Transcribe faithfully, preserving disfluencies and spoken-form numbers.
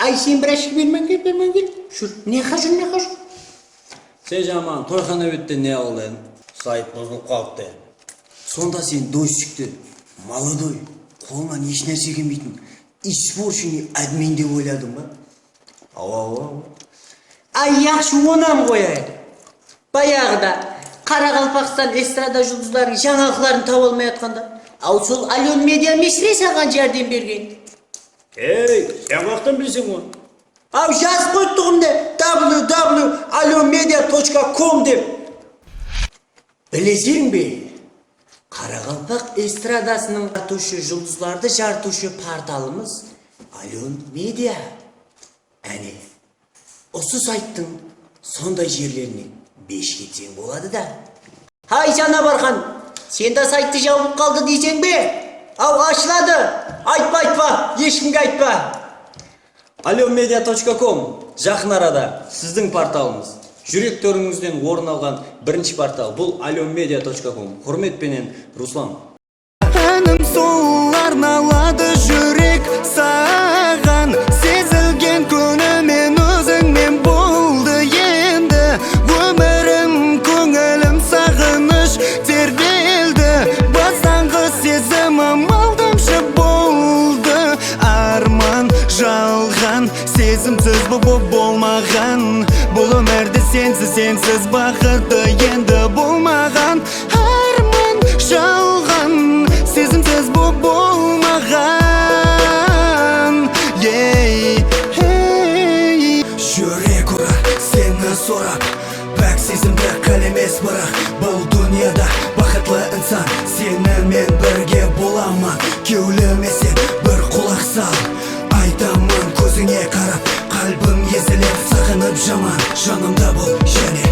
Ay, sen bir ashki bermen kel, bermen kel. Júr, mına jaqqa júr, mına jaqqa júr. Sen jaman toyxana betten ne aldıń? Sayt buzılıp qalıptı. Sonda sen doysikti, molodoy, qolınan hesh nárse kelmeytin, испорченный admin dep oyladıń ba? Awa, awa, awa. Ay, yaqshı, onam qoyayıq. Bayaǵıda Qaraqalpaqstan estrada juldızlarınıń jańalıqların taba almay atqanda, aw, sol Alyon Media emespe saǵan járdem bergen? Ey, sen qaqtan bileseń ǵoy? Aw, jazıp qoyıptuǵım de, www alyonmedia точка com dep. Bileseń be, qaraqalpaq estradasınıń jarıtıwshı, juldızlardı jarıtıwshı portalımız Alyon Media. Áne, usı sayttıń sonday jerlerine besh ketseń boladı da. Hay, Janabarxan, sen de sayttı jabılıp qaldı deyseń be? Aw, ashıladı! Aytpa, aytpa, eshkimge aytpa! Alyonmedia точка com, jaqın arada siziń portalıńız. Júrek tórinińizden orın alǵan birinshi portal, bul alyonmedia точка com. Húrmet penen, Ruslan. Ánim suwlar naladı júrek saǵan, sezilgen kúni men ózińmen boldı endi. Ómirim, kóńilim saǵınısh terbeldi, bastanǵı sezimim aldamshı boldı. Árman jalǵan, sezimsiz bu, bu bolmaǵan. Bul ómirde sensiz, sensiz baxıttı endi bolmaǵan. Árman jalǵan, sezimsiz bu bolmaǵan. Ey, hey. Júrek urar seni sorap, pák sezimdi qálemes biraq. Bul dúnyada baxıtlı insan seni men birge bolaman. Kewlime sen bir qulaq sal, aytaman kózińe qarap. Qálbim ezilip, saǵınıp jaman, janımda bol jáne.